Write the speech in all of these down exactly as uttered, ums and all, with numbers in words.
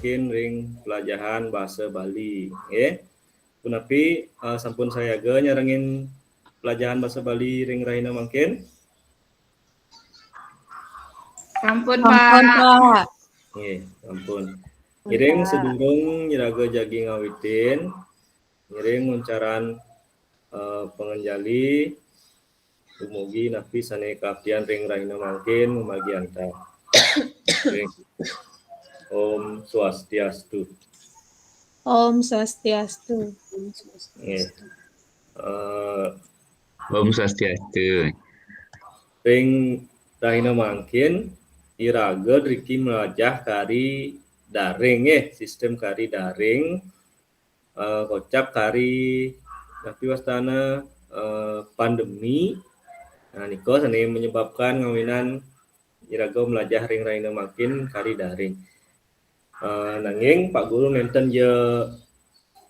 mangkin ring pelajahan bahasa Bali, nggih. Punapi, eh, sampun sayaga nyarengin pelajahan bahasa Bali ring rahina mangkin? Sampun, Sampun, Pak. Pak. Nggih, sampun. Ngiring sadurung iraga jagi ngawitin, ngiring nguncarang, eh, panganjali, dumugi napi sane kaaptian ring rahina mangkin, mamargi antar. Nggih. Om Swastiastu. Om Swastiastu. Nggih. Eh, Om Swastiastu. ring rahina mangkin, iraga driki mlajah kari daring, nggih, sistem kari daring, eh, kocap kari, napi wastana, eh, pandemi. Nah, nika sane menyebabkan ngawinan iraga mlajah ring rahina mangkin kari daring. Eh, nanging Pak Guru nenten ja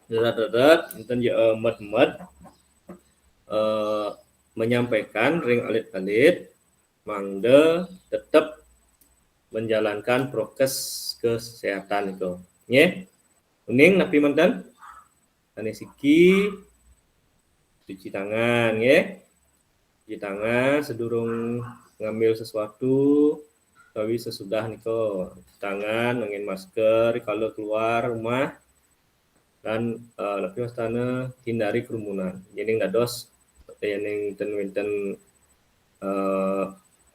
rerat-rerat, nenten ja, eh, med-med, eh, menyampaikan ring alit-alit mangda tetep menjalankan prokes kesehatan itu. Nggih. Uning napi manten? Sane siki cuci tangan, nggih. Cuci tangan sedurung ngambil sesuatu, utawi sesudah nika cuci tangan, nangin masker kala keluar rumah, dan, eh, napi wastana hindari kerumunan. Yening dados, yening ten wenten, eh,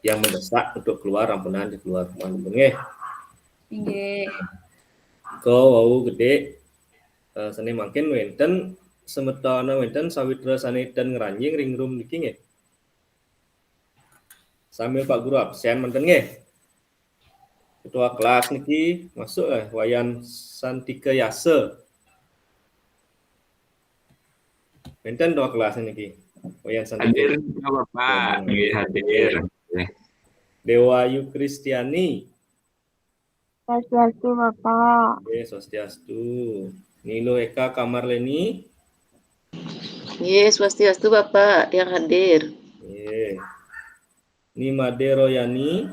yang mendesak untuk keluar, ampunang di keluar rumah, nggih. Nggih. Ka wau gede, eh, sane mangkin wenten semetona, wenten sawitra sane ten ngranjing ring room niki, nggih. Sambil Pak Guru absen manten, nggih. Ketua kelas niki masuk, eh, Wayan Santika Yasa. Wenten ketua kelas niki. Wayan Santika. Hadir, Bapak. Nggih, hadir. Dewa Yu Kristiani. Swastiastu, Bapak. Nggih, swastiastu. Nilo Eka Kamarleni. Nggih, swastiastu, Bapak, tiang hadir. Nggih. Ni Made Royani.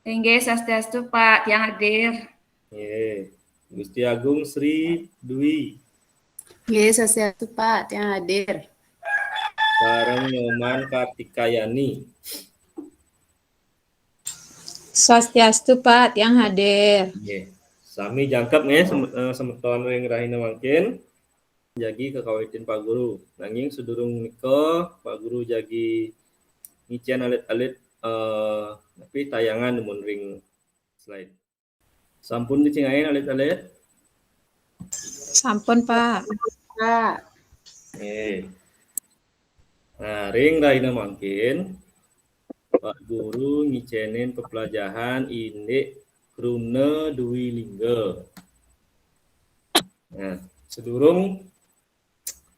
Inggih, swastiastu, Pak, tiang hadir. Nggih. Gusti Agung Sri Dwi. Nggih, swastiastu, Pak, tiang hadir. Sareng Nyoman Kartikayani. Swastiastu, Pak, tiang hadir. Nggih. Sami jangkep nggih, sem-, eh, semeton ring rahina mangkin. Jagi kakawitin Pak Guru. Nanging sedurung nika, Pak Guru jagi ngicen alit-alit, eh, napi tayangan dumun ring slide. Sampun dicingain alit-alit? Sampun, Pak. Pak. Nggih. Nah, ring rahina mangkin, Pak Guru ngicenin pepelajahan indik kruna dwi lingga. Nah, sedurung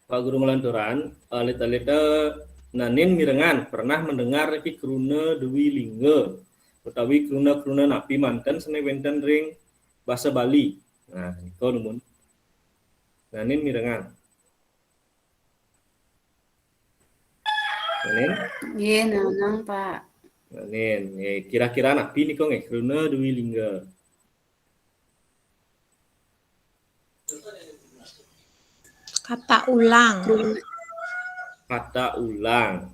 Pak Guru nglanturang, alit-alita nanin mirengang, pernah mendengar niki kruna dwi lingga utawi kruna-kruna napi manten sane wenten ring basa Bali. Nah, nika dumun. Nanin mirengang. Nanin? Nggih, nanang, Pak. Nanin, eh, kira-kira napi nika nggih kruna dwi lingga? Kata ulang. Kata ulang.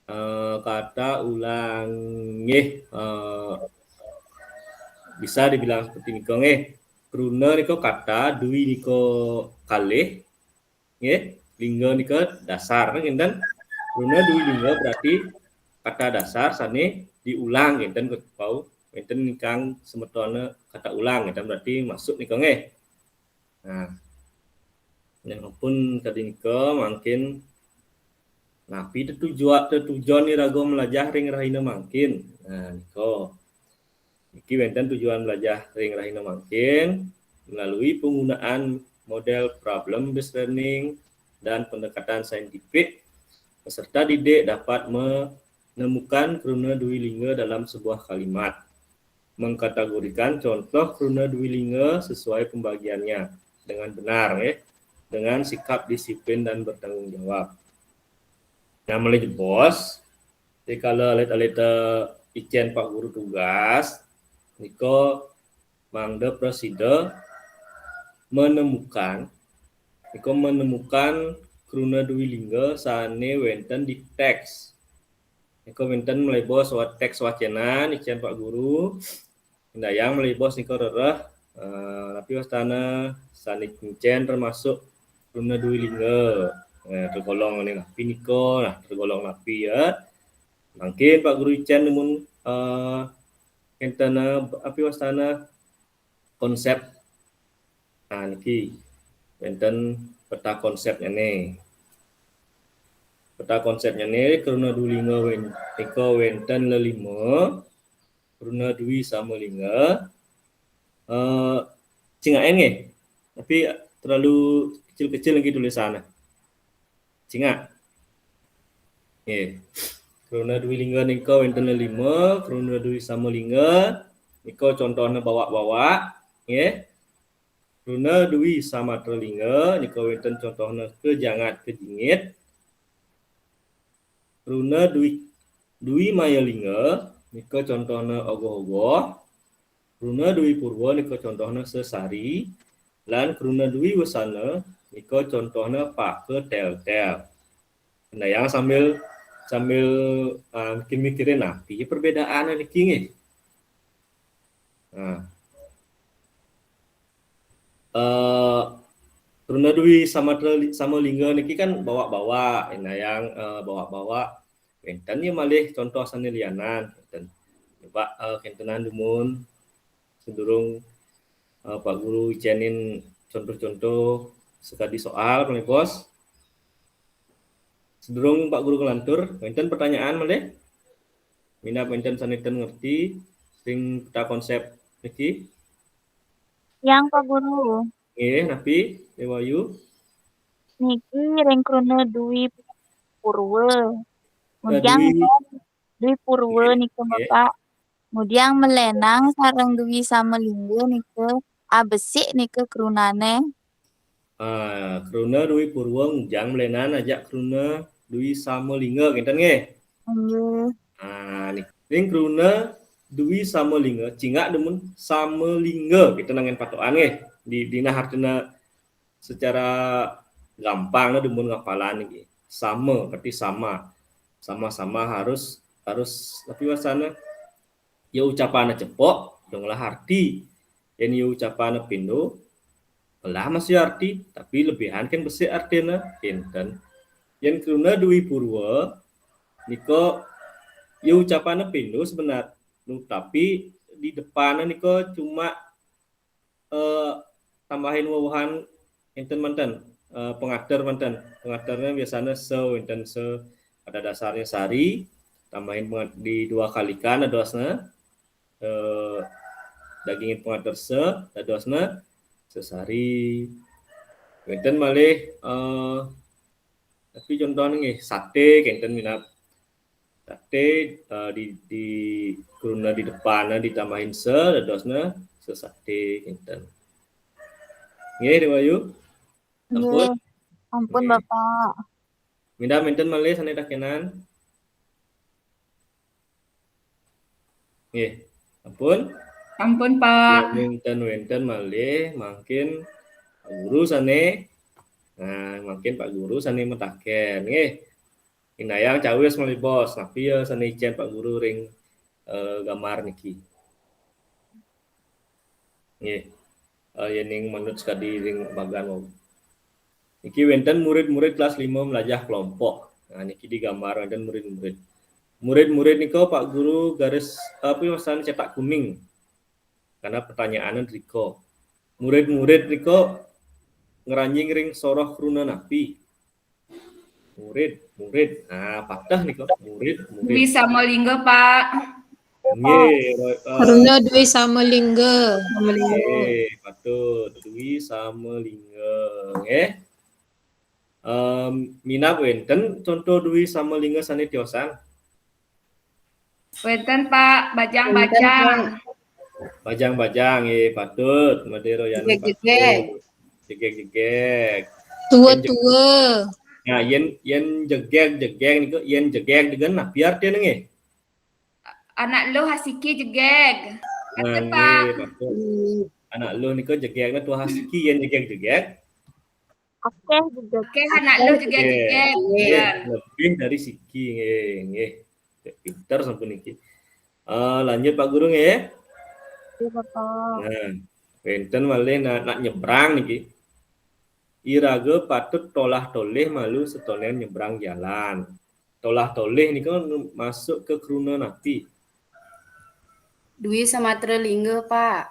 Eh, kata ulang nggih, eh, bisa dibilang seperti nika nggih. Kruna nika kata, dwi nika kalih, nggih. Lingga nika dasar, nggih, kinten. Kruna dwi lingga berarti kata dasar sane diulang, kinten, wau wenten ingkang semetona kata ulang, kinten, berarti masuk nika nggih. Nah, yen ampun kadi nika mangkin napi tetujuan, tetujon iraga melajah ring rahina mangkin? Nah, nika. Niki wenten tujuan melajah ring rahina mangkin melalui penggunaan model problem based learning dan pendekatan saintifik, peserta didik dapat menemukan kruna dwi lingga dalam sebuah kalimat, mengkategorikan contoh kruna dwi lingga sesuai pembagiannya dengan benar, ya, dengan sikap disiplin dan bertanggung jawab. Nah, malih jebos, dikala alit-alita icen Pak Guru tugas, nika mangda prasida menemukan, nika menemukan kruna dwi lingga sane wenten di teks. Nika wenten malebos wa-, teks wacenan, icen Pak Guru. Indayang malebos nika rereh, eh, napi wastana sane kincen termasuk kruna dwi lingga. Nah, tergolong ne napi nika, nah, tergolong napi ya. Mangkin Pak Guru icen dumun, eh, wenten, eh, napi wastana konsep. Nah, niki wenten peta konsepnyane. Peta konsepnyane kruna dwi lingga wen-, nika wenten lelima, kruna dwi sama lingga. Eh, cingak nggih. Tapi terlalu kecil-kecil nggih tulisannya. Cingak. Nggih. Kruna dwi lingga nika wenten lelima, kruna dwi sama lingga nika contohnya bawak-bawak, nggih. Kruna dwi samatra lingga nika wenten contohnya kejangat kejingit. Kruna dwi, dwi maya lingga nika contohnya ogoh-ogoh. Kruna dwi purwa nika contohnya sesari. Lan kruna dwi wasana nika contohnya paka tel-tel. Nah, yang sambil, sambil, ah, mikir-mikirin, nah, piye perbedaannya niki nggih? Nah. Eh, kruna dwi samatra li-, sama lingga niki kan bawak-bawak, nah, yang, eh, bawak-bawak. Wenten ya malih contoh sane lianan, wenten. Coba, eh, kentenan dumun. Sedurung, eh, Pak Guru icenin contoh-contoh sekadi soal, malebos. Sedurung Pak Guru kelantur, wenten pertanyaan malih? Minab wenten sane ten ngerti, sing peta konsep niki? Yang Pak Guru. Nggih, napi, Dewa Ayu? Niki ring kruna dwi purwa. Eh, kemudian dwi, dwi purwa nggih, nika, nggih. Bapak. Ngudiang melenang sareng dwi sama lingga nika, abesik nika krunane. Ah, kruna dwi purwa ngudiang melenang ajak kruna dwi sama lingga, kinten nggih? Nggih. Ah, ni-, ning kruna dwi sama lingga, cingak dumun sama lingga, kita nangen patokan nggih. Di, dina hartina secara gampang lah dumun ngapalan niki. Sama, berarti sama. Sama-sama harus, harus, tapi wasana, ya ucapane cepok, dong lah arti. Yen ya ucapane pindo, lah masih arti, tapi lebihan kan besik artine, kinten. Yen kruna dwi purwa, nika ya ucapane pindo sebenar, nu, tapi di depane nika cuma eh, tambahin wewehan enten manten, eh, pangater manten. Pangaternya biasanya se, wenten se, pada dasarnya sari, tambahin pangat-, di dua kalikan dadosna, eh, dagingin pangater se, dadosna sesari. Wenten malih, eh, tapi contohnya nggih, sate, kenten minab. Sate, eh, di, di kruna di depana ditambahin se, dadosna sesate, kinten. Nggih, Dewa Ayu? Ampun? Nggih. Ampun, nggih. Bapak. Minab wenten malih sane takenan? Nggih. Ampun? Ampun, Pak. Nggih, wenten, wenten malih, mangkin guru sane, nah, mangkin Pak Guru sane mataken, nggih. Indayang cawis malih bos, napi ya sane icen Pak Guru ring, eh, gambar niki. Nggih. Eh, yening manut sekadi ring bagan wau. Niki wenten murid-murid kelas lima melajah kelompok. Nah, niki di gambar wenten murid-murid. Murid-murid nika Pak Guru garis, apa ya, masang cetak kuning. Karena pertanyaannya rika. Murid-murid nika ngranjing ring soroh kruna napi? Murid, murid. Nah, pateh nika. Murid, murid. Dwi sama lingga, Pak. Nggih, eh, kruna dwi sama lingga. Nggih, patut. Dwi sama lingga, nggih. Em, minab wenten contoh dwi sama lingga sane tiosan? Wenten, Pak, bajang-bajang. Wenten, Pak. Bajang-bajang, eh, patut. Madero yan jegeg-jegeg. Patut. Jegeg-jegeg. Tua-tua. Yen jeg-, nah, yen, yen jegeg-jegeg niku, yen jegeg dengan napi artine nggih? Anak luh asiki jegeg. Nah, nggih, Pak. Anak luh nika jegegna tuah siki yen jegeg-jegeg. Oke, jegeg. Oke, anak luh jegeg-jegeg. Nggih, lebih dari siki, nggih, nggih. Pinter sampun niki. Eh, lanjut Pak Guru nggih. Iya, Bapak. Nah, wenten malih nak, nak nyebrang niki. Iraga patut tolah-tolih malu setonen nyebrang jalan. Tolah-tolih nika masuk ke kruna napi? Dwi Samatra Lingga, Pak.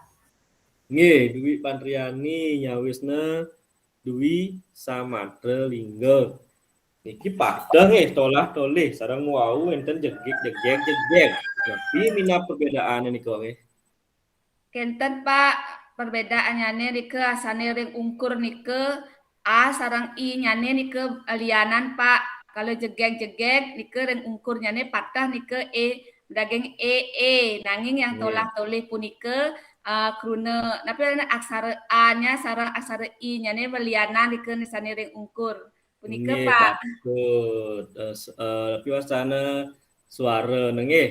Nggih, Dwi Pantriani nyawisna Dwi Samatra Lingga. Niki pateh nggih tolah-tolih sareng wau wenten jegeg-jegeg-jegeg. Napi minab perbedaane nika nggih? Kenten, Pak, perbedaannyane nika asane ring ungkur nika A sareng I nyane nika lianan, Pak. Kalau jegeg-jegeg nika ring ungkurnyane pateh nika E, daging E, E. Nanging yang tolah-tolih punika, eh, kruna, napi aksara A-nya sareng aksara I-nyane malianan nika sane ring ungkur. Punika, Pak. Nggih, patut. Eh, s-, eh, napi wastane suarane nggih.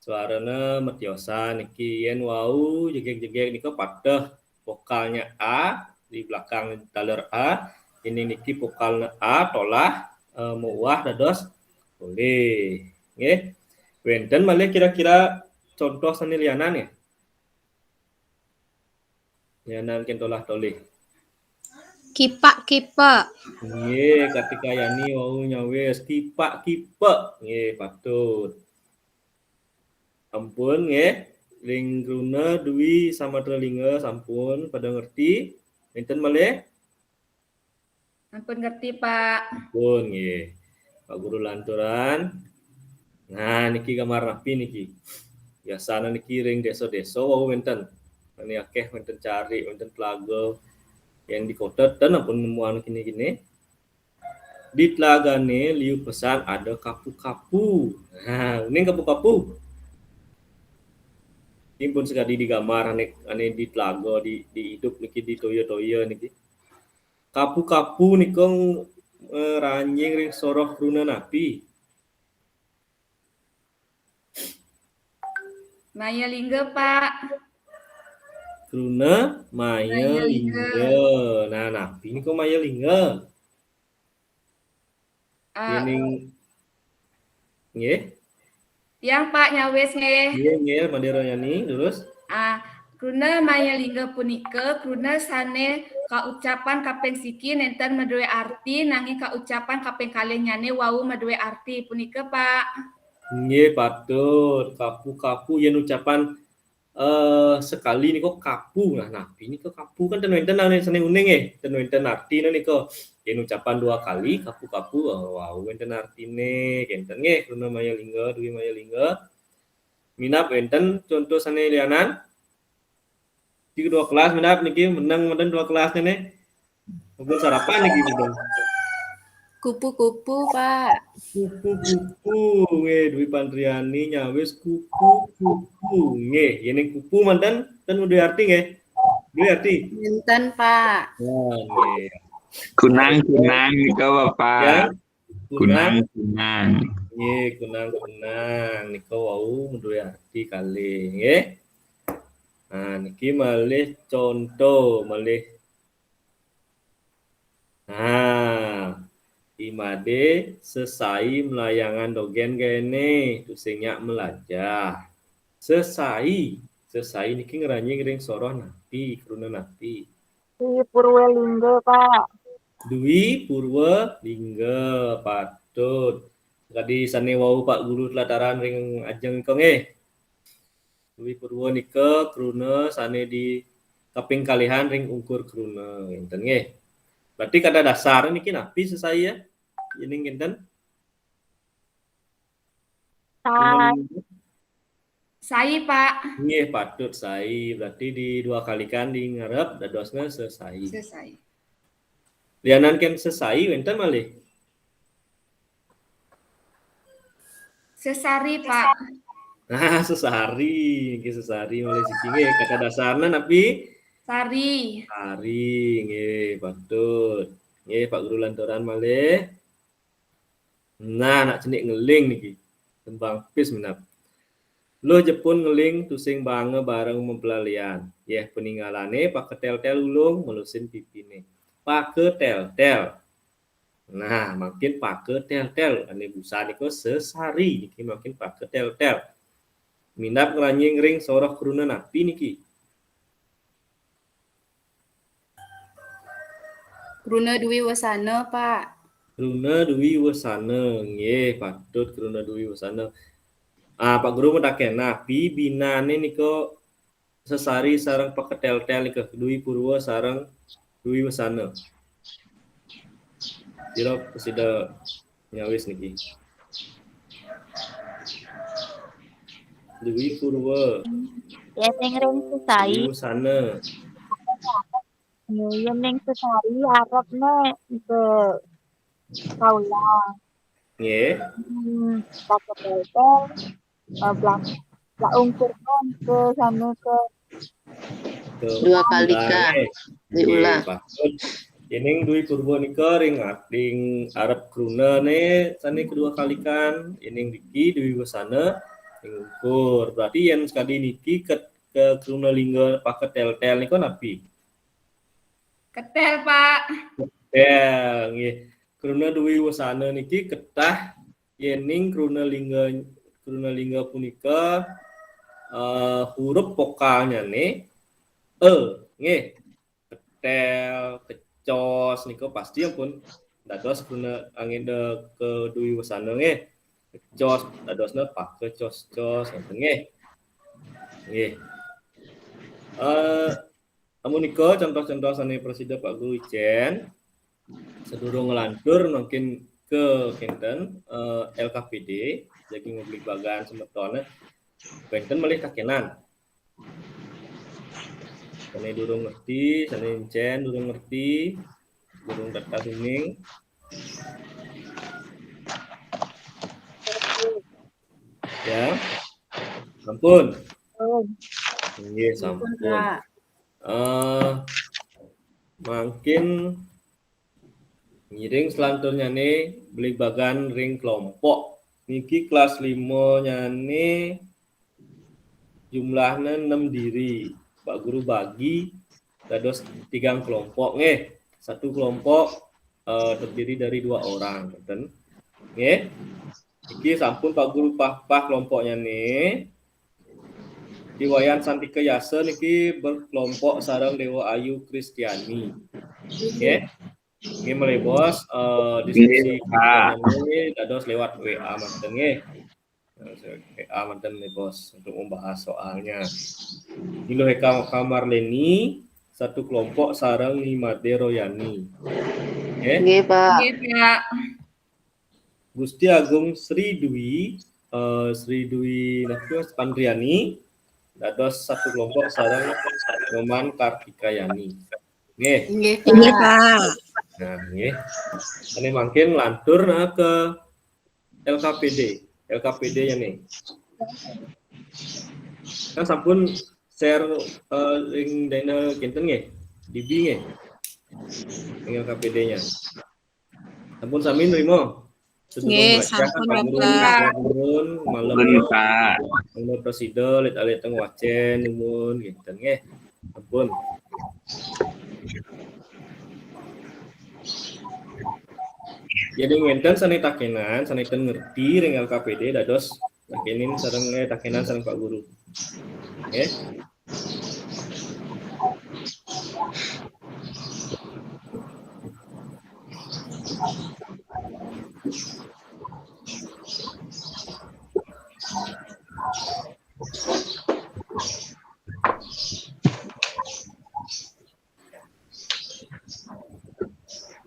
Suarane matiosan niki yen wau jegeg-jegeg nika pateh vokalnya A di belakang taler A. Ini niki vokalnya A tolah, eh, mauwah dados tolih. Nggih. Wenten malih kira-kira contoh sane lianan nggih? Lianan ken tolah-tolih. Kipak-kipak. Nggih, Kartika Yani wau nyawis kipak-kipak. Nggih, patut. Ampun nggih. Ring kruna Dwi Samatra Lingga sampun pada ngerti. Wenten malih? Ampun ngerti, Pak. Ampun nggih. Pak Guru lanturan. Nah, niki gambar napi niki? Biasane niki ring desa-desa wau wenten. Ane akeh wenten carik, wenten telaga. Yang di kota ten ampun nemuan kene-kene. Di telagane liu pesan ada kapu-kapu. Nah, uning kapu-kapu. Ini pun sekadi digambar ane, ane di telaga, di, di idup niki, di toya-toya niki. Kapu-kapu nika, eh, ngranjing ring soroh kruna napi? Maya Lingga, Pak. Kruna Maya Lingga. Nah, napi nika Maya Lingga? Ah, yening, nggih. Tiang, Pak, nyawis nggih. Nggih, nggih, Madira Yani, terus? Ah, kruna Maya Lingga punika kruna sane kaucapan kaping siki nenten madue arti, nanging kaucapan kaping kalihnyane wau madue arti punika, Pak. Nggih, patut. Kapu-kapu yen ucapan, eh, sekali nika kapu. Nah, napi nika kapu kan ten wenten nang sane uning nggih. Ten wenten artine nika. Yen ucapan dua kali kapu-kapu, oh, wau wenten artine. Kenten nggih, kruna Maya Lingga, Dwi Maya Lingga. Minab wenten contoh sane lianan? Di kedua kelas minab niki meneng wenten dua kelasne nih. Ampun sarapan niki, Bunda? Kupu-kupu, Pak. Kupu-kupu, nggih, Dwi Pantriani nyawis kupu-kupu. Nggih, yening kupu manten ten duwe arti nggih. Duwe arti? Nenten, Pak. Nah, nggih. Kunang-kunang nika, Bapak. Ya? Kunang. Kunang-kunang. Nggih, kunang-kunang nika wau duwe arti kalih, nggih. Nah, niki malih contoh, malih. Nah, imade sesai melayangan dogen kene, tusing nyak melajah. Sesai, sesai niki ngranjing ring soroh napi, kruna napi? Dwi Purwalingga, Pak. Dwi Purwalingga, patut. Kadi sane wau Pak Guru telataran ring ajeng nika nggih. Dwi Purwa nika kruna sane di kaping kalihan ring ungkur kruna. Ngenten nggih. Berarti kata dasar niki napi sesai ya? Ini ngenten? Sai. Sai, Pak. Nggih, patut sai. Berarti di dua kalikan di ngarep dadosnya sesai. Sesai. Lianan ken sesai wenten malih? Sesari, Pak. Nah, sesari. Nggih, sesari malih siki nggih. Kata dasarnya napi? Sari. Sari, nggih, patut. Nggih, Pak Guru lanturan malih. Nah, nak cenik ngeling niki. Tembang pis minab. Luh jepun ngeling tusing baanga bareng mapelalian. Yeh peninggalane paketeltel ulung melusin pipine. Paketeltel. Nah, mangkin paketeltel. Ane busa nika sesari niki mangkin paketeltel. Minab ngranjing ring soroh kruna napi niki? Kruna dwi wesana, Pak. Kruna dwi wesana. Nggih, patut kruna dwi wesana. Ah, Pak Guru mataken, napi binane nika sesari sareng paketeltel nika, dwi purwa sareng dwi wesana? Sira sida nyawis niki. Dwi purwa. Yén ring sesai. Dwi wesana. Yén ring sesari arepne ke kaula. Nggih. Hmm, paketeltel, eh, blang-, blang ungkur ke sana ke dua kalikan. Nggih, diulah. Patut. Yén ring dwi purwa nika ring, ring arep krunane sane kedua kalikan, yén ring niki dwi wesana ring ungkur. Berarti yén sakadi niki ke, ke kruna lingga paketeltel nika napi? Ketel, Pak. Ketel, nggih. Kruna dwi wesana niki ketah yén ring kruna lingga, kruna lingga punika, eh, huruf vokalnyane e, nggih. Ketel, kecos nika pasti ampun dados kruna anggena kedwi wesana nggih. Kecos dadosna pakecos-cos ngoten nggih. Nggih. Eh, amunika contoh-contoh sane prasida Pak Guru icén. Sadurung nglantur mangkin ke kinten, eh, L K P D, jagi ngubligbagan semetone. Kinten malih takenan. Sane durung ngerti, sane encén durung ngerti, durung dados uning. Ya. Sampun. Sampun. Nggih, sampun. Sampun, Pak. Eh, mangkin ngiring selanturnyane bligbagan ring kelompok. Niki kelas lima nyane jumlahnya enam diri. Pak Guru bagi dados tigang kelompok nggih. Satu kelompok, eh, terdiri dari dua orang, ngoten. Nggih. Niki sampun Pak Guru pah-pah kelompoknyane. Ki Wayan Santika Yasa niki berkelompok sareng Dewa Ayu Kristiani. Nggih. Nggih, malih Bos, eh, diskusi nggih, Pak. Nggih, dados lewat W A manten nggih. W A manten nih, Bos, untuk membahas soalnya. Ni Luh Eka Kamarleni satu kelompok sareng Ni Made Royani. Nggih. Nggih, Pak. Nggih, Pak. Gusti Agung Sri Dwi, eh, Sri Dwi, nah, Pandriani, dados satu kelompok sareng Nyoman Kartikayani. Nggih. Nggih, Pak. Nah, nggih. Ini mangkin lantur nah ke L K P D. L K P D ya nih. Kan sampun share, eh, ring dene kinten nggih. Dibi nggih. Ring L K P D-nya. Sampun sami nrima? Nggih, sampun, Pak. Nuwun, malem. Nuwun, Pak. Nuwun prasida, alit-alit teng wacén, nuwun, kinten nggih. Sampun. Jadi wénten sané takénan, sané ten ngerti ring L K P D dados takénin sareng, eh, takénan sareng Pak Guru. Nggih.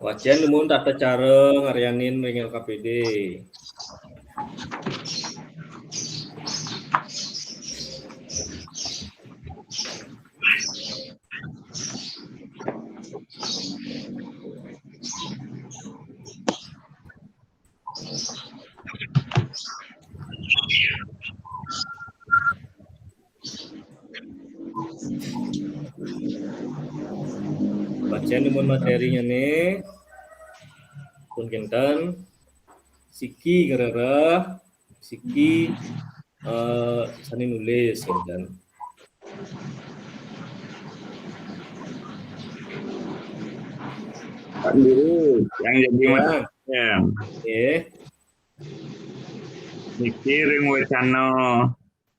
Wacén dumun tata cara ngaryanin ring L K P D. Wacén dumun materinya nih. Pun kinten. Siki ngrereh, siki eh, sané nulis, kan. Pak Guru, yang jadi Ya. Ya. Nggih. Niki ring wacana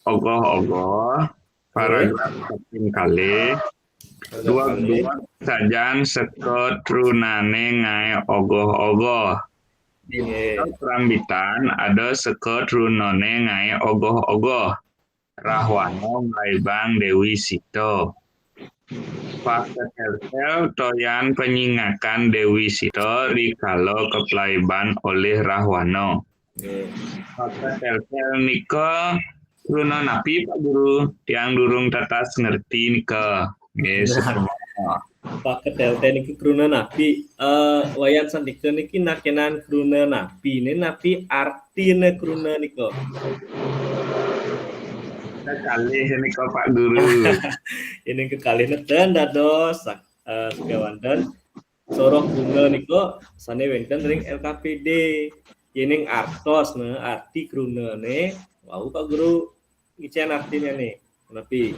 ogoh-ogoh, paragraf kaping kalih. Dueg-dueg sajan seka trunané ngaé ogoh-ogoh. Nggih. Prambitan ada seka trunané ngaé ogoh-ogoh. Rahwana nglaibang Déwi Sita. Paketeltel toyan panyingakan Déwi Sita rikala kaplaiban olih Rahwana. Nggih. Paketeltel nika kruna napi, Pak Guru? Tiang durung tatas ngerti nika. Nggih, suksma. Paketeltel niki kruna napi? Eh, Wayan Santika niki nakénan kruna napi? Né napi artiné kruna nika? Kekalih nika, Pak Guru. Ini kekalih neten dados, eh, sakéwanten. Soroh kruna nika sané wénten ring L K P D. Yéning artosné, arti krunané, wau Pak Guru ngicén artiné né. Napi?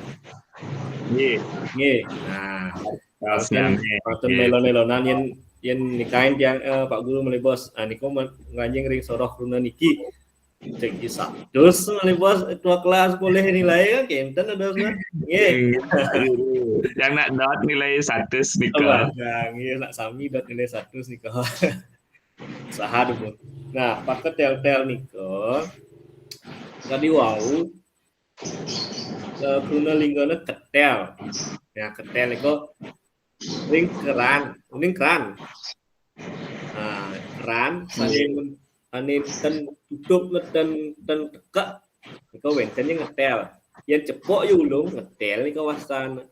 Nggih. Nggih. Nah, Artosné. Mboten mélon-mélonan yén, yén nikain tiang, eh, Pak Guru malih bos. Ah, nika ma-, ngranjing ring soroh kruna niki. Jagi satus malih bos, ketua kelas polih nilai, kénten dados, nah. Nggih. Nggih, Pak Guru. Yang nak dot nilai satus nika. Wah, nah, nggih, nak sami dot nilai satus nika. Saha dumun. Nah, paketeltel nika. Tadi wau, eh, kruna linggana ketel. Ya, ketel nika ring keran, uning keran. Nah, keran sané men-, ané ten tutup, ten, ten tekek, nika wénten ngetel. Yén cepok ya ulung, ngetel nika wastané.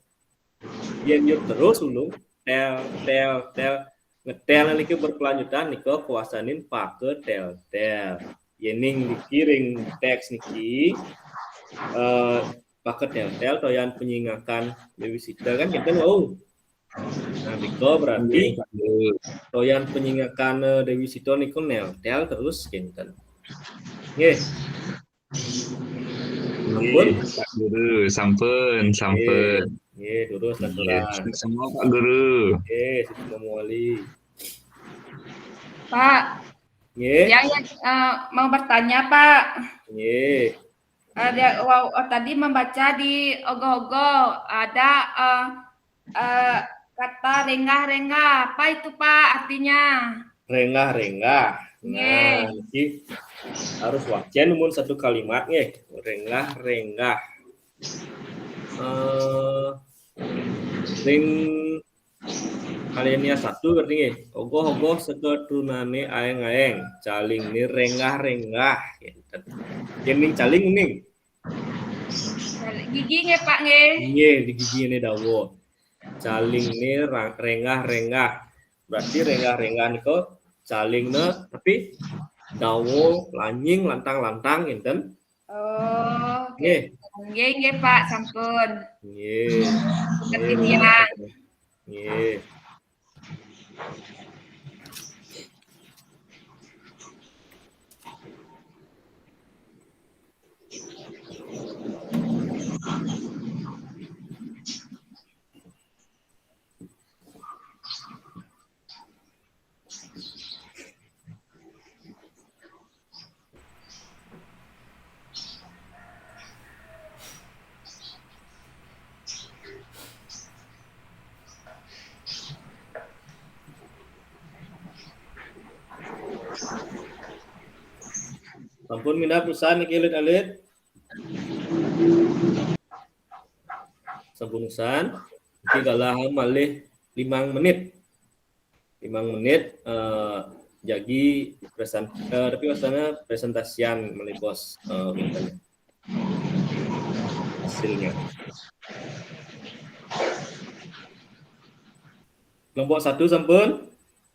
Yén ya terus ulung, tel, tel, tel. Ngetel niki berkelanjutan nika kawastanin paketeltel. Yéning niki ring teks niki, eh, paketeltel toyan panyingakan Déwi Sita kan kénten wau. Nah, nika berarti toyan panyingakan, eh, Déwi Sita nika neltel terus kénten. Nggih. Nggih, Pak Guru, sampun, sampun. Nggih, durus Nggih, aturan. semua Pak Guru. Nggih, suksma mawali. Pak, Nggih. Yang, yang, eh, mau bertanya, Pak. Nggih. Ada, wow, oh, tadi membaca di ogoh-ogoh, ada, eh, eh, kata renggah-renggah. Apa itu, Pak, artinya? Renggah-renggah. Nggih. Nah, niki harus wacén mun satu kalimat nggih. Renggah-renggah. Eh, ring alinea satu berarti nggih. Ogoh-ogoh seka trunané aéng-aéng, calingné renggah-renggah. Yén ning caling ning. Gigi nggih, Pak, nggih. Nggih, di gigi ini dawa. Calingné ra-, renggah-renggah. Berarti renggah-renggah nika calingné tapi dawa lanying lantang-lantang ngénten. Oh, Nggih. Nggih, nggih, Pak, sampun. Nggih. Ngerti tiang. Nggih. Sampun minab usan niki alit-alit? Sampun usan. Niki galah malih limang menit. Limang menit, eh, jagi presen-, eh, tapi wastané presentasian malih bos, eh, hasilnya. Kelompok satu sampun,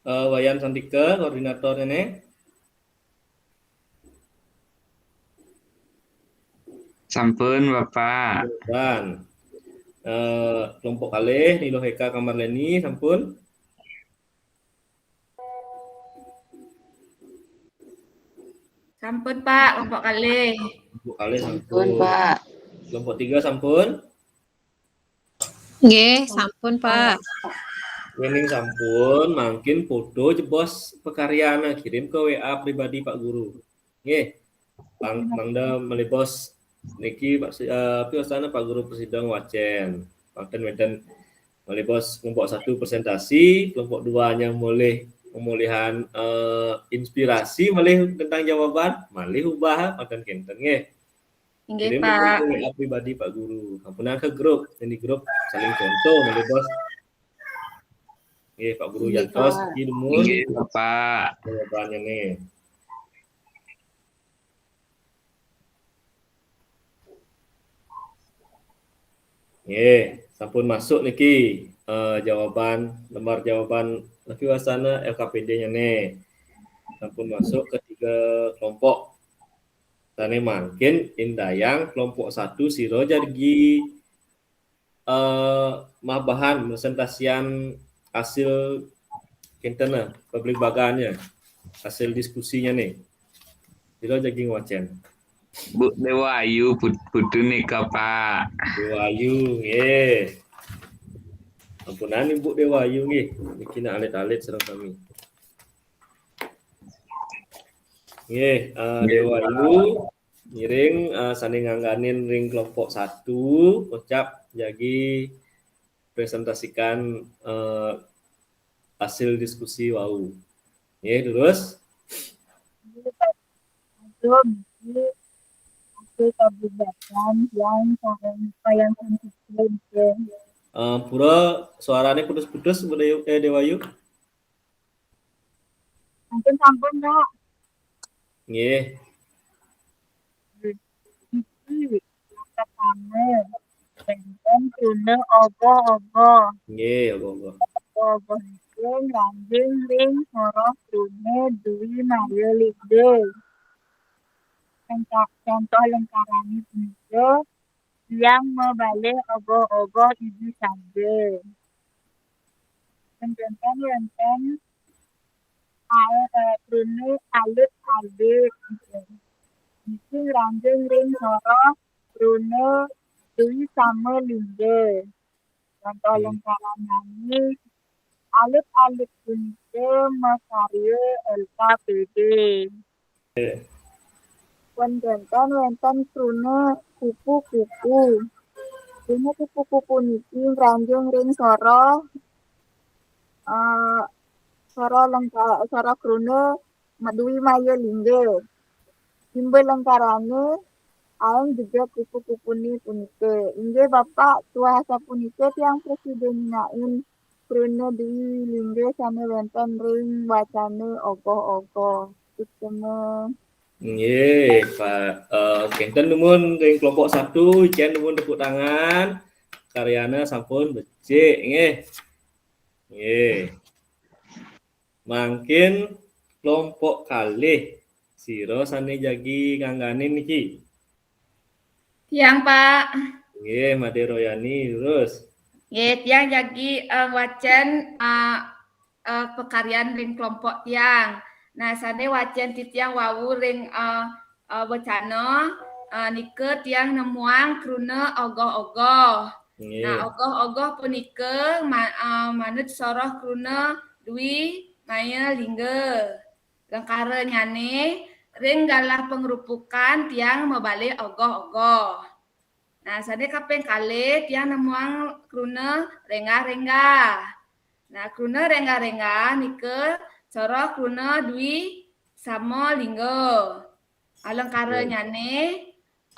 eh, Wayan Santika, koordinatornya nih. Sampun, Bapak. Dan, eh, kelompok kalih, Nilo Heka Kamarleni, sampun. Sampun, Pak, kelompok kalih. Kelompok kalih Sampun, sampun. Pak. Kelompok tiga sampun. Nggih, sampun, Pak. Yen sampun, mangkin foto jebos pekaryane kirim ke W A pribadi Pak Guru. Nggih. Bang, mangda malih bos niki Pak Si- eh, piwasana Pak Guru Presidha wacen. Mangkin wenten malih bos kelompok satu presentasi, kelompok dua-nya malih pemulihan eh, inspirasi malih tentang jawaban, malih ubah mangkin kenten nggih. Nggih, Kirim Pak. ke W A pribadi Pak Guru. Ampunang ke grup, ini grup saling contoh malih bos. Nggih, Pak Guru Nggih, jantos Pak. niki dumun Nggih, Bapak. jawabannya nih. Nggih, sampun masuk niki eh, jawaban lembar jawaban niki wasana L K P D-nya nih. Sampun masuk ke tiga kelompok. Sane mangkin indayang kelompok satu sira jagi eh, mabahan presentasian hasil kentena publik bagaannya, hasil diskusinya nih. Sira jagi ngwacen. Bu Dewa Ayu put- putu nika, Pak. Dewa Ayu nggih. Ampunang Ibu Dewa Ayu nggih. Niki nak alit-alit sareng sami. Nggih, eh, Dewa Ayu ngiring eh, sane ngangganin ring kelompok satu, ucap jagi presentasikan eh, hasil diskusi wau. Nggih, terus Itu biji hasil pagugatan yang sareng yang konsisten. eh, pura suarane putus-putus Bu Dewa- eh, Dewa Ayu. Mungkin sampun, Kak. Nggih. Iki pertama, wenten kruna ogoh-ogoh. Nggih, ogoh-ogoh. Ogoh niku ngranjing ring soroh kruna dwi maya lingga. Contoh, contoh lengkarane punika, tiang mabalih ogoh-ogoh idi saja. Wenten wenten ae kruna alit-alit. Niki ngranjing ring soroh kruna dwi sama lingga. Contoh lengkaranane alit-alit punika makarya L K P D. Wenten wenten kruna kupu-kupu. Kruna kupu-kupu niki ngranjing ring soroh eh, soroh lengka soroh kruna madwi maya lingga. Imbah lengkarane aeng juga kupu-kupune punika. Inggih Bapak, tuah sapunika tiang prasida nyinain kruna dwi lingga sane wenten ring wacana ogoh-ogoh. Utama. Nggih, Pak. Eh, kenten dumun ring kelompok satu, icen dumun tepuk tangan. Karyana sampun becik nggih. Nggih. Mangkin kelompok kalih sira sane jagi ngangganin niki. Tiang, Pak. Nggih, Made Royani terus. Nggih, tiang jagi eh, wacen eh, eh, pekaryan ring kelompok tiang. Nah, sane wacen titiang wau ring eh, eh, wacana eh, nika tiang nemuang kruna ogoh-ogoh. Nggih. Nah, ogoh-ogoh punika ma- eh, manut soroh kruna dwi maya lingga. Lengkaranyane ring galah pangrupukan tiang mabalih ogoh-ogoh. Nah, sane kaping kalih tiang nemuang kruna renggah-renggah. Nah, kruna renggah-renggah nika soroh kruna dwi sama lingga. Alengkaranyane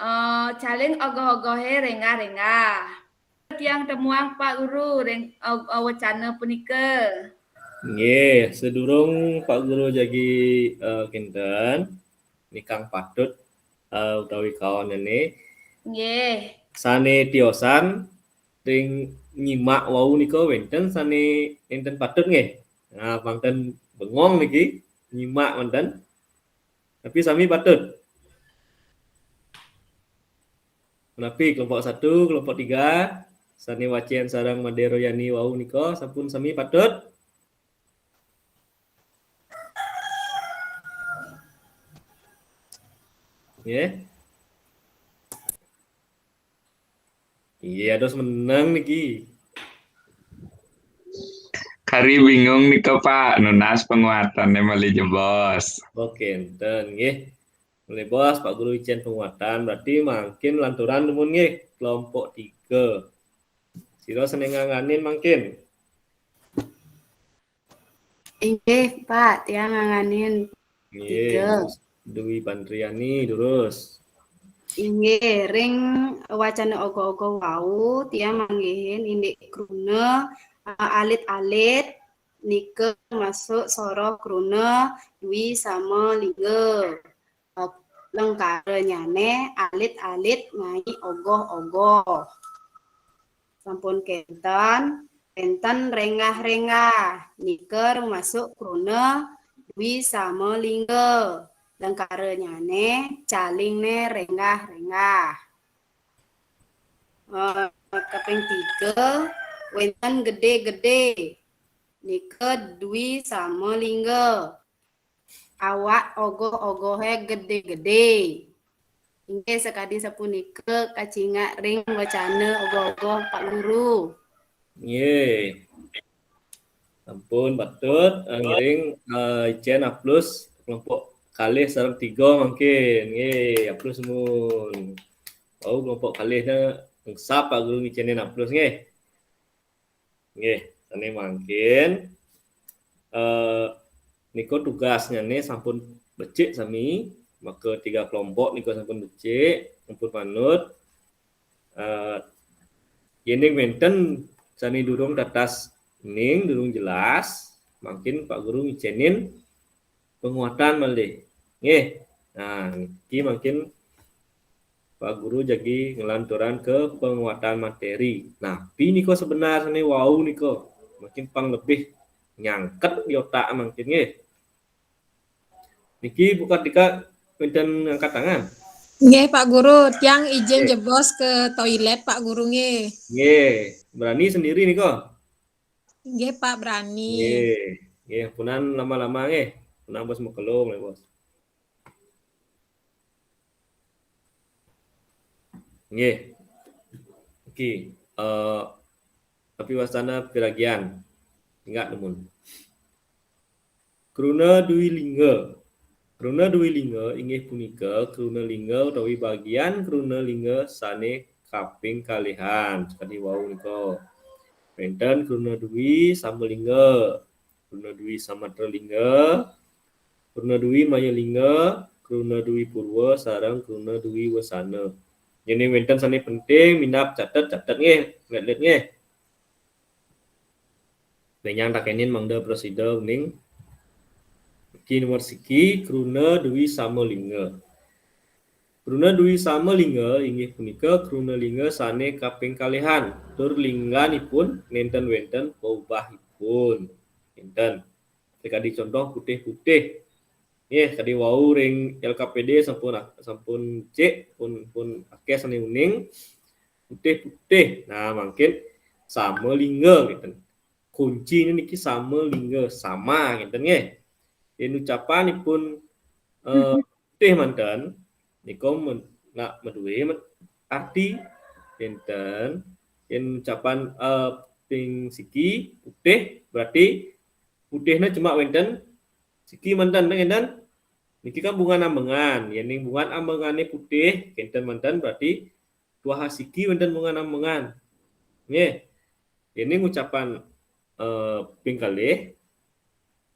eh, caling ogoh-ogohe renggah-renggah. Tiang temuang Pak Guru ring eh, eh, wacana punika. Nggih, sedurung Pak Guru jagi eh, kinten, nikang patut eh, utawi kaonene Nggih. sane tiosan ring nyimak wau nika wenten sane enten patut nggih. Nah, pangten bengong niki nyimak wenten. Tapi sami patut. Menapi kelompok satu, kelompok tiga, sane wacen sareng Made Royani wau nika sampun sami patut. Nggih. Iya, terus meneng niki. Kari bingung nika, Pak. Nunas penguatannya malih jebos. Oke, enten nggih. Malih bos, Pak Guru icén penguatan, berarti mangkin lanturan dumun nggih, kelompok tiga. Sira sané nganganin mangkin. Inggih, Pak, tiang nganganin. Nggih. Tiga. Dwi Pantriani, durus. Inggih, ring wacana ogoh-ogoh wau, tiang manggihin indik kruna, eh, alit-alit nika masuk soroh kruna dwi sama lingga. Eh, lengkaranyané alit-alit ngai ogoh-ogoh. Sampun kénten, kénten renggah-renggah. Nika masuk kruna dwi sama lingga. Lengkaranyané calingné renggah-renggah. Eh, kaping tiga, wénten gedé-gedé. Nika dwi sama lingga. Awak ogoh-ogohé gedé-gedé. Inggih sakadi sapunika kacingak ring wacana ogoh-ogoh Pak Guru. Nggih. Sampun patut, eh, ngiring, eh, icén aplus kelompok kalih sareng tiga mangkin. Nggih, aplus mun. Wau kelompok kalihnya ngesap Pak Guru ngicénin aplus nggih. Nggih, sané mangkin. Eh, nika tugasnyané sampun becik sami, maka tiga kelompok nika sampun becik, sampun manut. Eh, yéning wénten sané durung tatas ning, durung jelas, mangkin Pak Guru ngicénin penguatan malih. Nggih. Nah, niki mangkin Pak Guru jagi ngelanturan ke penguatan materi. Napi nika sebenarnya wau nika? Mungkin pang lebih nyangket di otak mungkin nggih. Niki buka tika wénten angkat tangan. Nggih, Pak Guru, tiang izin Nggih. Jebos ke toilet, Pak Guru, nggih. Nggih, berani sendiri nika? Nggih, Pak, berani. Nggih. Nggih, punan lama-lama nggih. Punan bos mekelung nggih, Bos. Nggih. Oke, eh, tapi wastana piragian. Ingat dumun. Kruna dwi lingga. Kruna dwi lingga inggih punika kruna lingga utawi bagian kruna lingga sané kaping kalihan. Sakadi wau nika. Wénten kruna dwi sama lingga, kruna dwi samatra lingga, kruna dwi maya lingga, kruna dwi purwa sareng kruna dwi wasana. Yéning wénten sané penting minab catet-catet nggih, lihat-lihat nggih. Lenyang takénin mangda prasida uning. Niki nomor siki kruna dwi sama lingga. Kruna dwi sama lingga inggih punika kruna lingga sané kaping kalihan, tur lingganipun nénten wénten paubahipun. Nénten. Sakadi contoh putih-putih. Nggih, kadi wau ring L K P D sampun, sampun cek, pun, pun akéh sané uning. Putih-putih. Nah, mangkin sama lingga ngéten. Kunciné niki sama lingga, sama ngéten nggih. Yén ucapanipun, eh, putih manten, nika men-, nak madué met-, arti nénten. Yén ucapan, eh, ping siki putih, berarti putihna cuma wénten siki manten, ngénten? Niki kan bungan ambengan. Yéning bungan ambengané putih, kénten manten, berarti tuah siki wénten bungan ambengan. Nggih. Yéning ucapan, eh, ping kalih,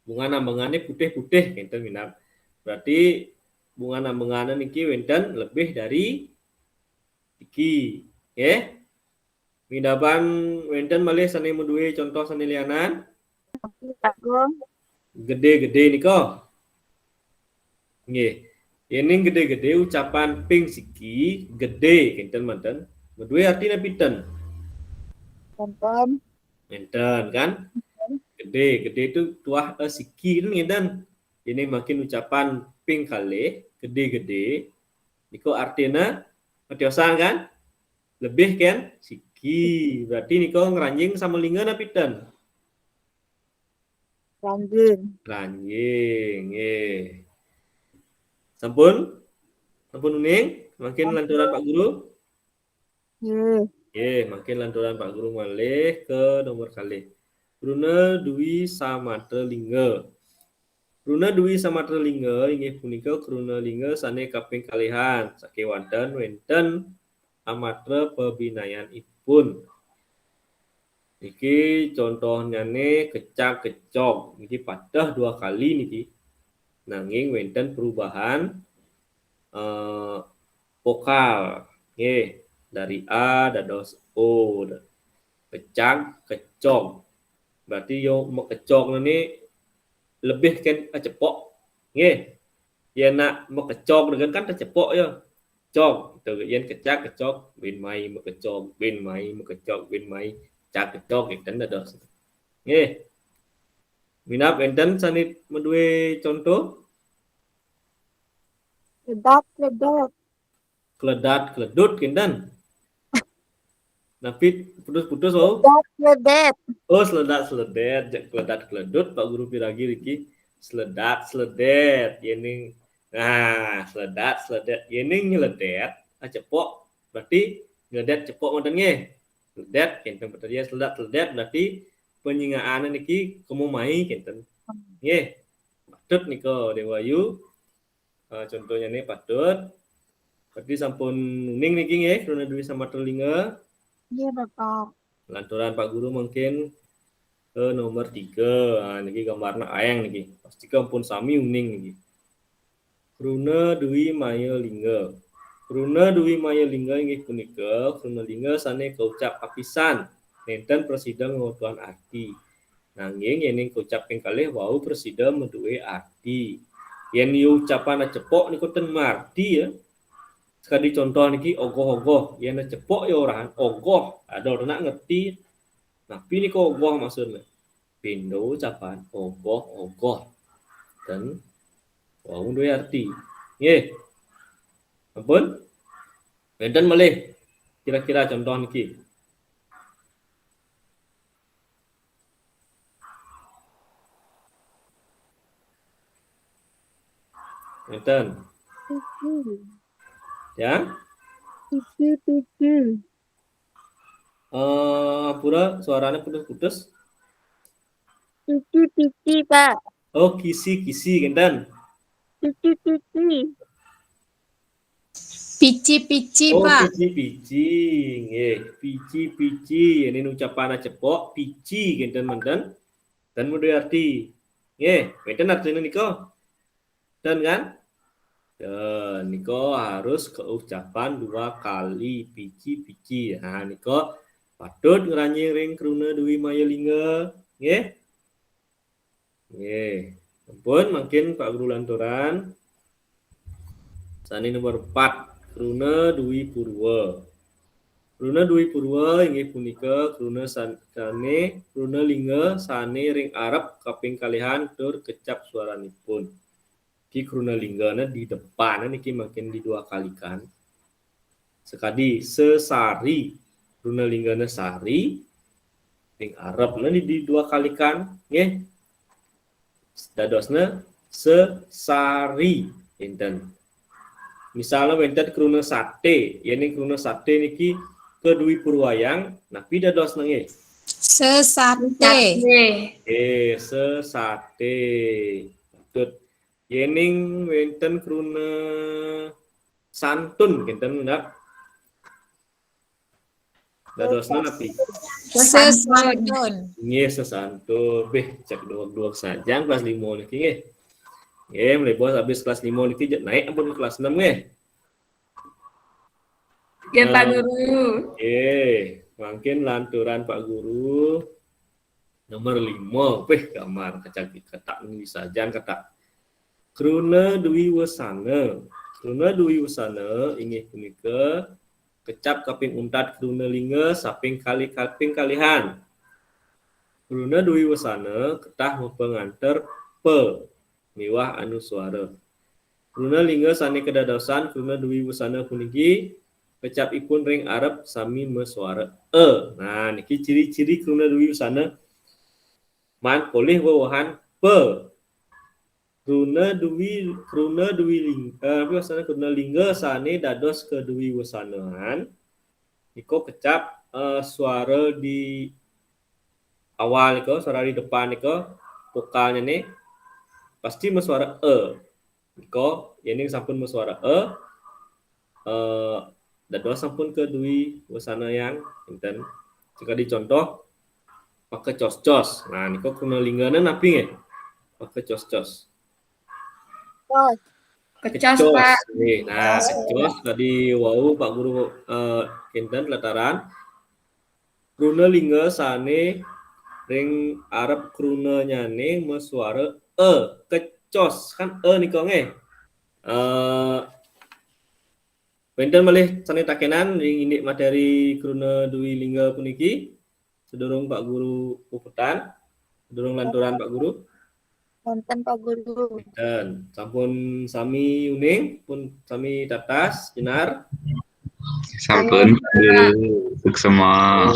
bungan ambengané putih-putih, kénten minab. Berarti bungan ambengané niki wénten lebih dari siki. Nggih. Minabang wénten malih sané madué contoh sané lianan? Pak Guru. Gedé-gedé nika. Nggih. Yéning gedé-gedé ucapan ping siki, gedé kénten manten. Madué arti napi ten? Sampun. Nénten kan? Gedé, gedé itu tuah eh, siki itu ngénten. Yéning mangkin ucapan ping kalih, gedé-gedé. Nika artina ngatiosan kan? Lebih kan? Siki. Berarti nika ngranjing sama lingga napi ten? Lanjut. Ranjing, nggih. Sampun? Sampun uning, mangkin lanturan Pak Guru. Hmm. Nggih, mangkin lanturan Pak Guru malih ke nomor kalih. Kruna dwi samatra lingga. Kruna dwi samatra lingga inggih punika kruna lingga sane kaping kalihan sakewanten wenten amatra pabinayanipun. Niki contohnyane kecak kecok. Niki pateh dua kali niki. Nanging wenten perubahan eh, vokal. Nggih, dari A dados O. Kecak, kecok. Berarti yo makecok ni lebih kan acepok. Nggih. Yen nak makecok dengan kan tacepok ya. Cok. Gitu. Yen kecak, kecok, bin mai makecok, bin mai makecok, bin mai cak kecok, gitu dados. Nggih. Minab enten sane madue contoh? Kledat, kledet. Kledat, kledut, kinten? Napi putus-putus, oh? Kledat, kledet. Oh, sledat, sledet. Jak kledat, kledut, Pak Guru piragi riki. Sledat, sledet. Yening, nah, sledat, sledet. Yening nyeledet, acepok. Berarti nyeledet cepok ngoten nggih. Sledet, kinten betul ya, sledat, sledet. Berarti penyingaan niki kemu mai, kinten. Nggih. Patut nika, Dewa Ayu. Eh, contohnya ni patut. Berarti sampun uning niki nggih, kruna dwi samatra lingga. Iya, Bapak. Lanturan Pak Guru mungkin ke nomor tiga. Ha, niki gambarna aeng niki. Pastika ampun sami uning niki. Kruna dwi maya lingga. Kruna dwi maya lingga inggih punika kruna lingga sane kaucap apisan nenten prasida ngwetuhang arti. Nanging yening kaucap ping kalih wau prasida madue arti. Yen ucapan acepok niku ten marti ya. Sekadi contoh niki ogoh-ogoh. Yen acepok ya orahan ogoh. Ada orang nak ngerti. Napi niku ogoh maksudnya? Pindo ucapan ogoh-ogoh. Ten wau duwe arti. Nggih. Ampun. Wenten malih kira-kira contoh niki. Wenten. Pici. Ya? Pici, pici. Eh, pura suaranya putus-putus. Pici, pici, Pak. Oh, kisi-kisi, kinten. Pici, pici. Pici-pici, Oh, Pak. Pici-pici. Nggih, pici-pici. Ini ucapan acepok, pici, kinten menten. Dan madue arti. Nggih, wenten artine nika. Dan kan? Ya, nika harus keucapan dua kali, pici-pici. Nah, nika patut ngranjing ring kruna dwi maya lingga. Nggih. Nggih. Ampun, mangkin Pak Guru lanturan. Sane nomor empat, kruna dwi purwa. Kruna dwi purwa inggih punika kruna san-, sane, kruna lingga sane ring arep kaping kalihan tur kecap suaranipun. Ki kruna linggane di depan niki mangkin di dua kalikan. Sekadi sesari, kruna linggane sari, ring arepne di, di dua kalikan, nggih. Dadosne sesari, kinten. Misalnya wenten kruna sate, yening kruna sate niki kedwi purwayang, napi dadosne nggih? Sesate. Eh, sesate. Patut. Yening wenten kruna santun, kinten ndak? Dadosna napi? Sesantun. Nggih, sesantun. Beh, cek dueg-dueg saja kelas lima niki nggih. Nggih, mlebos habis kelas lima niki jek naik ampun ke kelas enam nggih. Nggih, Pak Guru. Nggih, mangkin lanturan Pak Guru. Nomor lima, weh gambar kacak ketak ini sajan ketak. Kruna dwi wesana. Kruna dwi wesana inggih punika kecap kaping untat kruna lingga saping kali kaping kalihan. Kruna dwi wesana ketah mapanganter pa miwah anuswara. Kruna lingga sane kadadosan kruna dwi wesana puniki kecapipun ring arep sami maswara e. Nah, niki ciri-ciri kruna dwi wesana. Man polih wewehan pa. Kruna dwi, kruna dwi ling, eh, apa maksudnya kruna lingga sane dados kedwi wesanahan, nika kecap, eh, suara di awal nika, suara di depan nika, vokalnya nih pasti masuara e. Nika, yening sampun masuara e, eh, dados sampun kedwi wesanahan, enten. Sekadi contoh, pakecos-cos. Nah, nika kruna linggana napi nggih? Pakecos-cos. Kecos, Pak. Nggih, nah, kecos tadi wau Pak Guru, eh, kinten lataran kruna lingga sane ring arep krunanyane masuara e, kecos kan e nika nggih. Eh, wenten malih sane takenan ring indik materi kruna dwi lingga puniki? Sedurung Pak Guru puputang, sedurung lanturang Pak Guru. Wonten Pak Guru. Dan sampun sami uning, pun sami tatas, jenar. Sampun, Pak Guru. Suksema.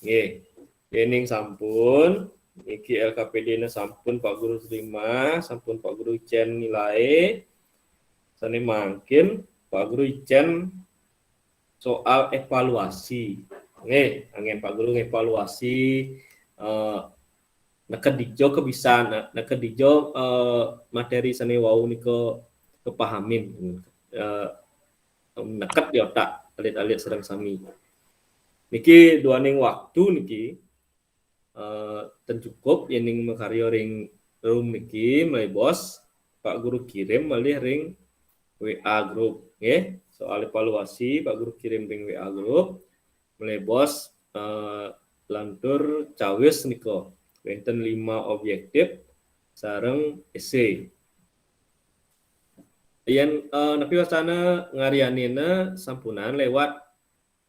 Nggih. Yening sampun, niki L K P D-ne sampun Pak Guru terima, sampun Pak Guru icen nilai. Sane mangkin Pak Guru icen soal evaluasi. Nggih, anggen Pak Guru ngevaluasi, eh, neked dija kebisan, neked dija, eh, materi sane wau nika kepahamin. Eh, neked di otak alit-alit sareng sami. Niki duaning waktu niki, eh, ten cukup yening makarya ring room niki, malih bos, Pak Guru kirim malih ring W A group, nggih. Soal evaluasi Pak Guru kirim ring W A group, malih bos, eh, lantur cawis nika. Wenten lima objektif sareng esei. Yen, eh, napi wastana ngaryanina sampunang lewat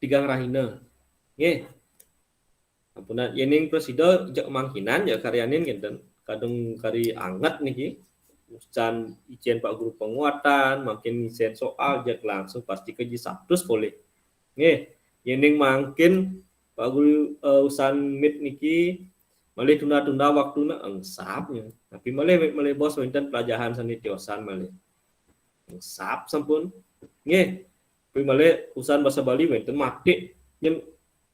tigang rahina. Nggih. Sampunang yening prasida jak mangkinan ya karyanin kinten. Kadung kari anget niki. Usan icen Pak Guru penguatan, mangkin ngicen soal jak langsung pasti keji satus polih. Nggih, yening mangkin Pak Guru, eh, usan meet niki malih tunda-tunda waktune engsap ya. Tapi malih, malih bos wenten pelajahan sane tiosan malih. Engsap sampun. Nggih. Tapi malih usan basa Bali wenten mati. Yen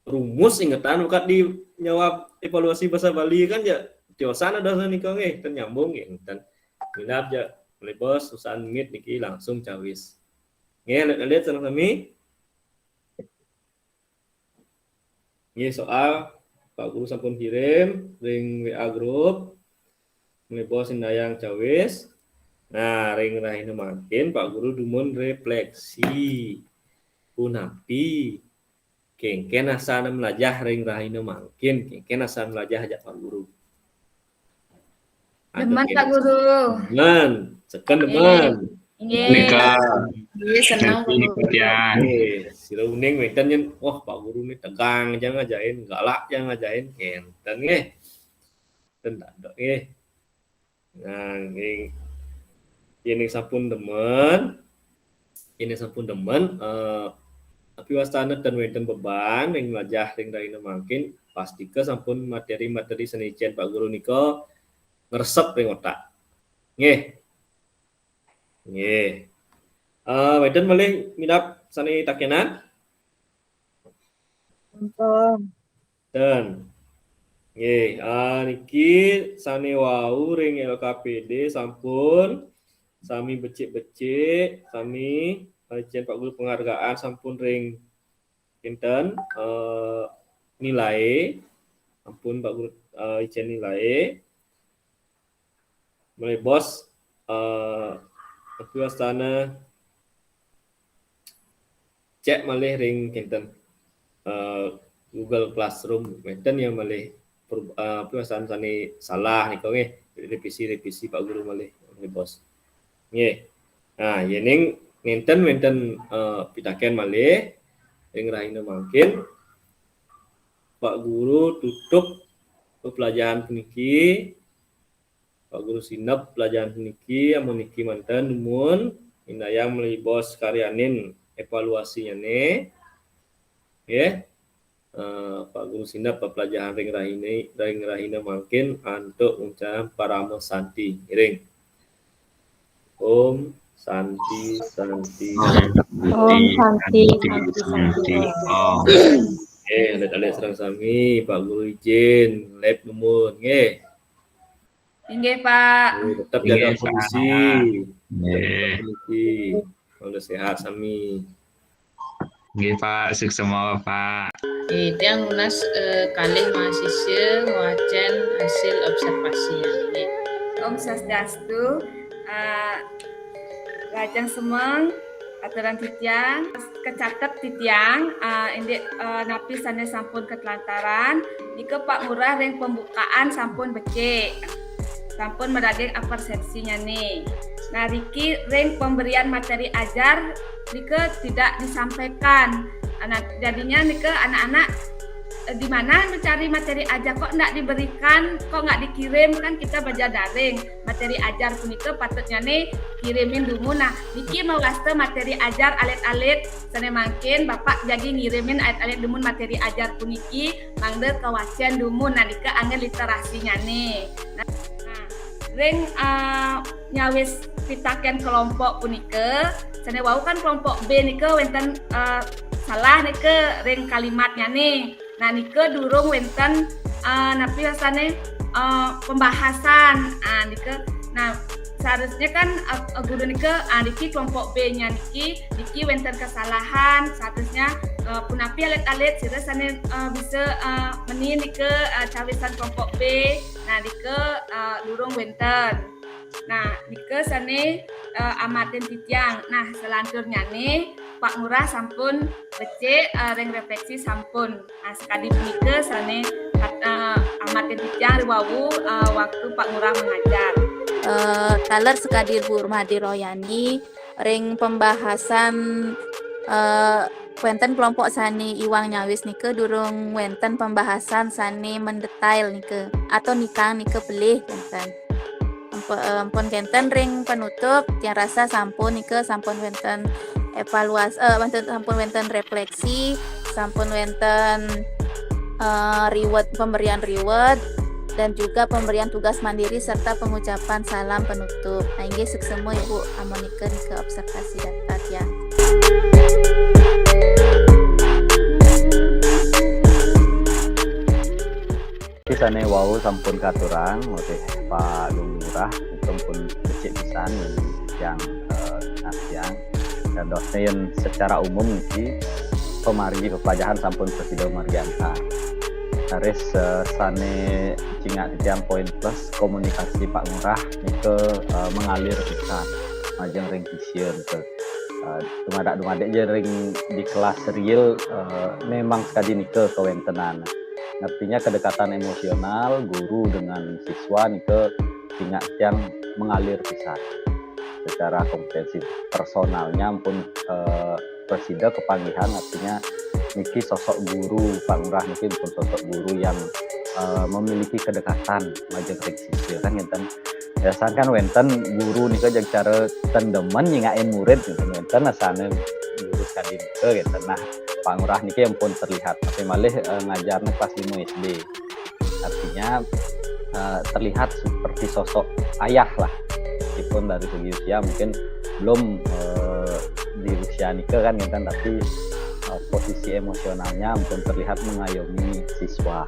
rumus ingetan ukat di nyawab evaluasi basa Bali kan ya tiosan ada nika nggih, ten nyambung nggih, ten. Minab ya malih bos usan meet niki langsung cawis. Nggih, alit-alit sareng sami. Nggih, soal Pak Guru sampun kirim ring W A group. Malih bos indayang cawis. Nah, ring rahina mangkin Pak Guru dumun refleksi. Punapi? Kengken asana melajah ring rahina mangkin, kengken asana melajah ajak Pak Guru. Demen, Pak Guru. Demen, seken demen. Nggih. Nika. Nggih, seneng, Pak Guru. Nika. Nggih, sira uning wenten yen, wah, Pak Guru ni tegang aja ngajain, galak aja ngajain, enten nggih. Ten tak ada nggih. Nah, nggih. Yen sampun demen, yen sampun demen, eh, tapi wastana ten wenten beban ring melajah ring rahina mangkin, pastika sampun materi-materi sane icen Pak Guru nika ngresep ring otak. Nggih. Nggih. Eh, wenten malih minab sane takenan? Wonten. Dan nggih, ah, niki sane wau ring L K P D sampun sami becik-becik, sami, eh, icen Pak Guru penghargaan sampun ring kinten, eh, nilai, ampun Pak Guru, eh, icen nilai. Malih bos, eh, tapi wastana cek malih ring kinten, eh, Google Classroom, wenten ya malih per-, eh, apa wastana sane salah nika nggih, revisi-revisi Pak Guru malih, malih bos. Nggih. Nah, yening nenten wenten, eh, pitaken malih ring rahina mangkin, Pak Guru tutup pepelajaran puniki. Pak Guru sineb pelajaran puniki, amun niki manten dumun, indayang malih bos karyanin evaluasinyane. Nggih. Eh, Pak Guru sineb pepelajaran ring rahina, ring rahina mangkin antuk ngucap parama santi. Ngiring. Om Santi, Santi. Om Santi, Santi, Santi. Om. Eh, alit-alit sareng sami, Pak Guru izin, live dumun, nggih. Inggih, Pak. Tetap jaga Nggih, kondisi. Nggih. Kondisi. Mangga sehat sami. Nggih, Pak, suksma, Pak. Nggih, tiang nunas eh, kalih mahasiswa ngwacén hasil observasi. Nggih. Om Swastiastu. Eh, lajeng semeng, aturan titiang, kecatet titiang, eh, indik eh, napi sané sampun ketelantaran, nika Pak Ngurah ring pembukaan sampun becik. Sampun meraging apersepsinya nih. Nah, riki ring pemberian materi ajar nika tidak disampaikan. Anak, jadinya nika anak-anak eh, di mana mencari materi ajar, kok nggak diberikan, kok nggak dikirim, kan kita belajar daring. Materi ajar punika patutnya nih kirimin dumun. Nah, niki mawasta materi ajar alit-alit sané mangkin Bapak jagi ngirimin alit-alit dumun materi ajar puniki mangda kawacén dumun, nah nika anggén literasinya nih. Nah, nah, ring eh, nyawis pitakén kelompok punika, sané wau kan kelompok B nika wénten eh, salah nika ring kalimatnya nih. Nah, nika durung wénten eh, napi wastané eh, pembahasan. Ah, nika, nah, seharusnya kan eh, guru nika ah, niki kelompok B-nya niki, niki wénten kesalahan, seharusnya eh, punapi alit-alit sira sané eh, bisa eh, meni nika eh, cawisan kelompok B. Nah, nika eh, durung wénten. Nah, nika sané eh, amatin titiang. Nah, selanturnya nih Pak Ngurah sampun becik eh, ring refleksi sampun. Nah, sekadi punika sané eh, amatin titiang riwau eh, waktu Pak Ngurah mengajar. Eh, taler sekadi Bu Rumadi Royani, ring pembahasan eh, wénten kelompok sané iwang nyawis nika durung wénten pembahasan sané mendetail nika atau nikang nika pelih kénten. Amp- eh, ampun kénten ring penutup, tiang rasa sampun nika sampun wénten evaluasi, eh, wénten, sampun wénten refleksi, sampun wénten eh, reward, pemberian reward, dan juga pemberian tugas mandiri serta pengucapan salam penutup. Nah, inggih suksma Ibu, amunika nika observasi data tiang. Sané wau sampun katurang olih Pak Lurah, sampun becik pisan yang eh, nasiang. Dan dosén secara umum niki pemargi pepajahan sampun prasida margi antar. Taris eh, sané cingak titiang poin plus komunikasi Pak Ngurah nika eh, mengalir pisan majeng ring sisya nika. Eh, dumadak-dumadik ja ring di kelas real eh, memang sekadi nika kawéntenan. Artinya kedekatan emosional guru dengan siswa nika cingak titiang mengalir pisan. Secara kompetensi personalnya ampun eh, prasida kapanggihan, artinya niki sosok guru, Pak Ngurah niki pun sosok guru yang eh, memiliki kedekatan majeng ring sisya kan ngénten. Biasanya kan wénten guru nika jag cara ten demen nyingakin murid gitu. Wénten asané guru sekadi nika gitu. Nah, Pak Ngurah niki ampun terlihat, tapi malih eh, ngajarnya kelas lima S D. Artinya eh, terlihat seperti sosok ayah lah. Meskipun dari segi usia mungkin belum eh, di usia nika kan ngénten, tapi eh, posisi emosionalnya ampun terlihat mengayomi siswa.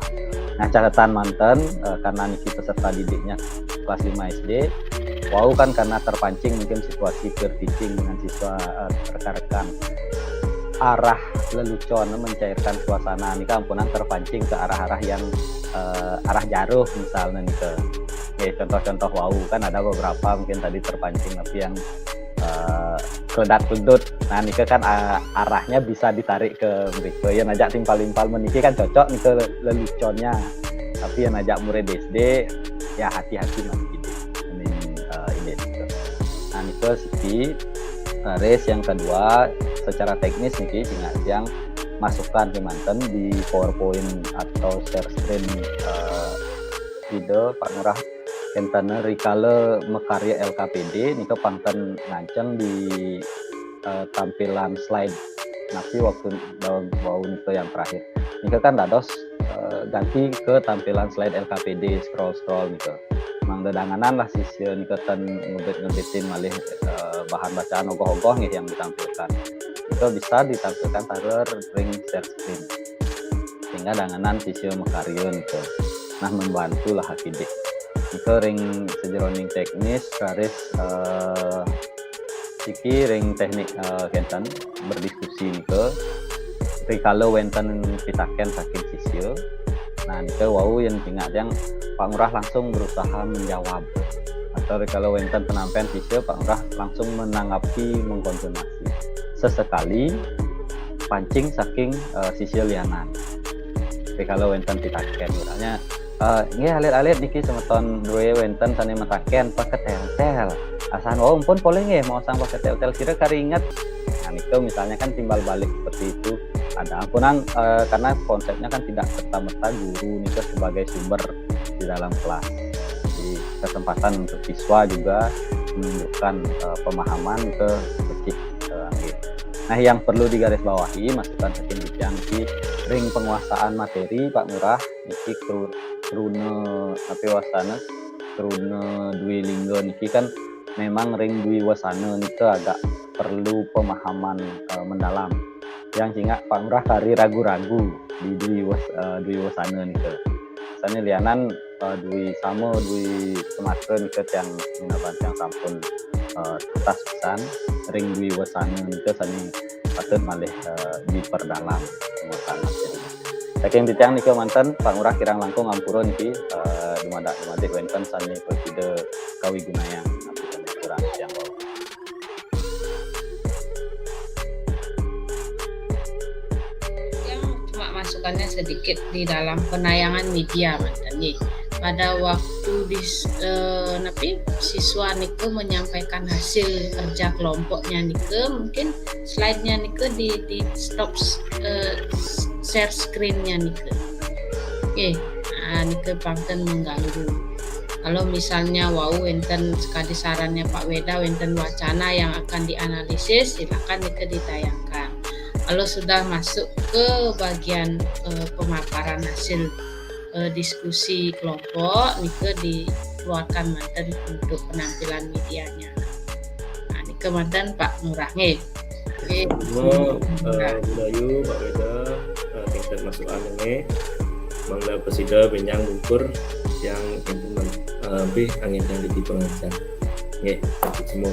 Nah, catatan manten eh, karena niki peserta didiknya kelas lima S D, wau kan karena terpancing mungkin situasi peer teaching dengan siswa eh, rekan-rekan, arah lelucon mencairkan suasana nika ampunang terpancing ke arah-arah yang eh, arah jaruh misalnya nika. Oke, contoh-contoh wau kan ada beberapa mungkin tadi terpancing, tapi yang eh, keledak-keledut. Nah, nika kan eh, arahnya bisa ditarik ke mereka. Yang ajak timpal-timpal meniki kan cocok nika leluconnya. Tapi yang ajak murid S D ya hati-hati mah gitu. Ini eh, ini gitu. Nah, nika siki. Taris yang kedua, secara teknis niki cingak titiang masukan kémanten di PowerPoint atau share screen eh, ida Pak Ngurah, kénten rikala makarya L K P D nika pang ten nganceng di eh, tampilan slide. Napi waktu daun bau nika yang terakhir. Nika kan dados eh, ganti ke tampilan slide L K P D, scroll-scroll nika. Mangda danganan lah sisya nika ten ngebit-ngebitin malih, eh, bahan bacaan ogoh-ogoh nggih yang ditampilkan. Nika bisa ditampilkan taler ring share screen. Sehingga danganan sisya makarya nika. Nah, membantu lah akidik. Nika ring sejeroning teknis raris, eh, siki ring teknik, eh, kenten berdiskusi nika. Rikala wenten pitaken saking sisya, nah, nika wau yen pingak tiang Pak Ngurah langsung berusaha menjawab. Atau rikala wenten penampian sisya, Pak Ngurah langsung menanggapi, mengkonfirmasi. Sesekali pancing saking, eh, sisya lianan. Rikala wenten pitaken, misalnya, eh, nggih, alit-alit niki semeton druwe wenten sane mataken paketeltel. Asan wau pun polih nggih maosang paketeltel, sira kari inget. Nah, nika misalnya kan timbal balik seperti itu. Ada ampunang, eh, karena konsepnya kan tidak serta-merta guru nika sebagai sumber di dalam kelas. Jadi, kesempatan untuk siswa juga menunjukkan, eh, pemahaman ke becik, eh, nggih. Nah, yang perlu digarisbawahi, masukan saking titiang niki, ring penguasaan materi, Pak Ngurah, niki kru-, kruna, api wastane, kruna dwi lingga niki kan memang ring dwi wasana nika agak perlu pemahaman, eh, mendalam. Yang cingak Pak Ngurah kari ragu-ragu di dwi was-, eh, dwi wasana nika. Sane lianan, eh, dwi sama, dwi sematra nika tiang minaban tiang sampun, eh, tuntas pisan. Ring dwi wasana nika sane patut malih, eh, diperdalam penguasaan materi. Saking titiang nika manten, Pak Ngurah kirang langkung ampura niki, eh, dumadak dumadik wenten sane prasida kawigunayang, napi sane kurang tiang wau. Yang cuma masukannya sedikit di dalam penayangan media, manten nggih. Pada waktu di, eh, napi, siswa nika menyampaikan hasil kerja kelompoknya nika, mungkin slide-nya nika di, di stop, eh, share screen-nya nika. Oke, nah, nika pangken mengganggu. Kalau misalnya wau wenten sekadi sarannya Pak Weda, wenten wacana yang akan dianalisis, silakan nika ditayangkan. Kalau sudah masuk ke bagian, eh, pemaparan hasil, eh, diskusi kelompok, nika dikeluarkan manten untuk penampilan medianya. Nah, nika manten Pak Ngurah nggih. Oke. Semua, eh, Bu Dayu, Pak Weda, eh, tingkat masuk anu nggih. Mangda prasida benjang bungkur yang itu, eh, lebih angin yang di pengajar. Nggih, semua.